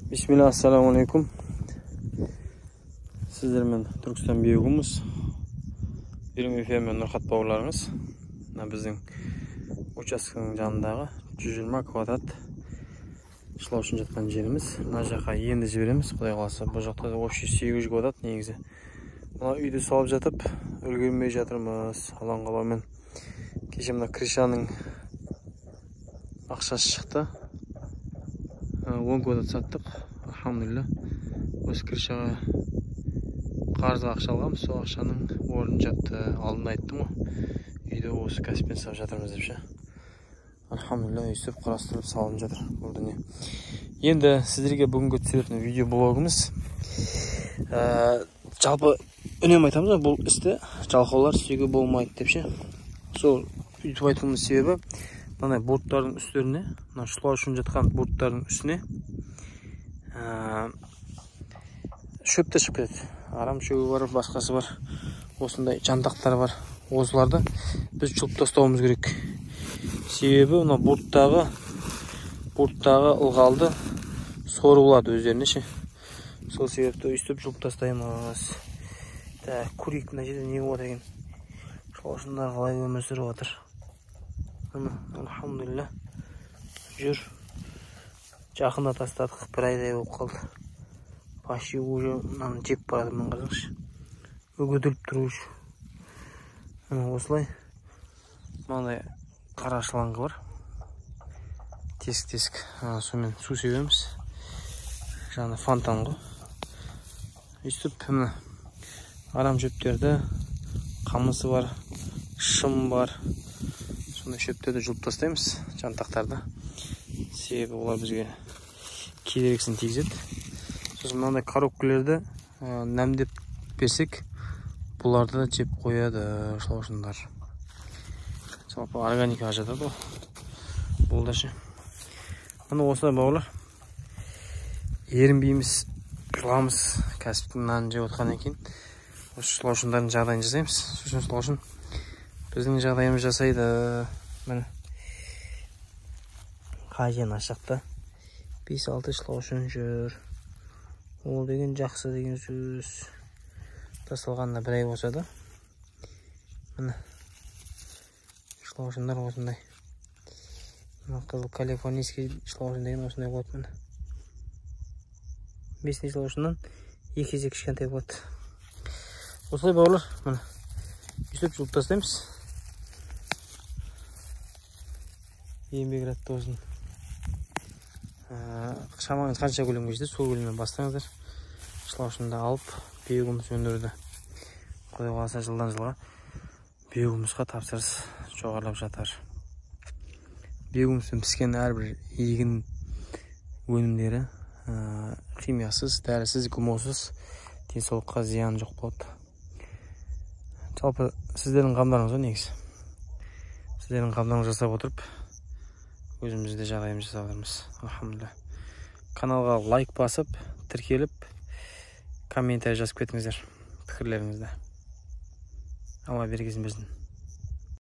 Бисмилля, ассаламу алейкум. Сіздермен Түркістан биогумус, Берме фермер Нұрхат бауырларыңыз. Мына біздің учаскенің жанындағы 120 квадрат шылаушын жатқан жеріміз. Мына жаққа енді жібереміз, Құдай қаласа. Бұл жақта общий 800 квадрат негізі. Мына үйді салып жатып, үлгермей жатырмыз. Алланың қалауымен. Кеше мына крышаның ақшасы шықты. 10 квадрат саттық, алхамдулилля. Осы крышаға қарызға ақша алғанбыз, сол ақшаның орнын жапты. Алдында айттым ғой, үйді осы кәсіппен салып жатырмыз деп ше. Алхамдулилля, өйстіп құрастырылып салынып жатыр бұл дүние. Енді сіздерге бүгінгі түсіретін видеоблогымыз, жалпы үнемі айтамыз ғой, бұл істі жалқаулар істеуге болмайды деп ше. Сол өйтіп айтуымның себебі, мынандай борттардың үстеріне, мына шылау үшін жатқан борттардың үстіне шөп те шығып кетеді. Арам шөбі бар, басқасы бар, осындай жантақтар бар. Осыларды біз жұлып тастауымыз керек. Себебі мына борттағы ылғалды сорып алады өздеріне ше. Сол себепті өйстіп жұлып тастаймыз. Так, көрейік мына жерде не болады екен. Шылаушындар қалай өмір сүріп жатыр. Міне, алхамдулилля, жүр. Жақында тастадық, бір айдай болып қалды. Почти уже мынаны жеп барады, мына қараңызшы. Үгітіліп тұр уже. Міне осылай мынандай қара шлангі бар. Тесік-тесік, сонымен су себеміз. Жаңа фонтан ғой. Өйстіп міне арам шөптерді, қамысы бар, шым бар. Сондай шөптерді жұлып тастаймыз, жантақтарды. Себебі олар бізге кедергісін тигізеді. Сосын мынандай коробкалерді нәмдеп берсек, бұларды да жеп қояды шылаушындар. Жалпы органикаға жатады ғой. Бұл да ше. Міне осылай бауырлар. Ерінбейміз, жұламыз, кәсіптің нанын жеп отқаннан кейін осы шылаушындардың жағдайын жасаймыз. Сосын шылаушын біздің жағдайымыз жасайды. Міне қажен ашықта 5-6 шылаушын жүр. Ол деген жақсы деген сөз. Тасталғанына бір ай болса да. Міне шылаушындар осындай. Мына қызыл калифорнийский шылаушын деген осындай болады. Міне местный шылаушыннан 2 есе кішкентай болады. Осылай бауырлар, міне өйстіп жұлып тастаймыз. Еңбек ратты болсын. Шамаңыз қанша көлемге жетеді, сол көлемнен бастаңыздар. Шылаушынды алып, биогумус өндіруді. Құдай қаласа жылдан жылға биогумусқа тапсырыс жоғарылап жатар. Биогумуспен піскен әрбір егін өнімдері химиясыз, дәрісіз, гумосыз, денсаулыққа зиян жоқ болады. Жалпы сіздердің қамдарыңыз ғой негізі. Сіздердің қамдарыңыз жасап отырып, өзіміз де жағдайымызды жасап жатырмыз. Алхамдулилля. Каналға лайк басып, тіркеліп, комментарий жазып кетіңіздер пікірлеріңізді. Алла берекесін берсін.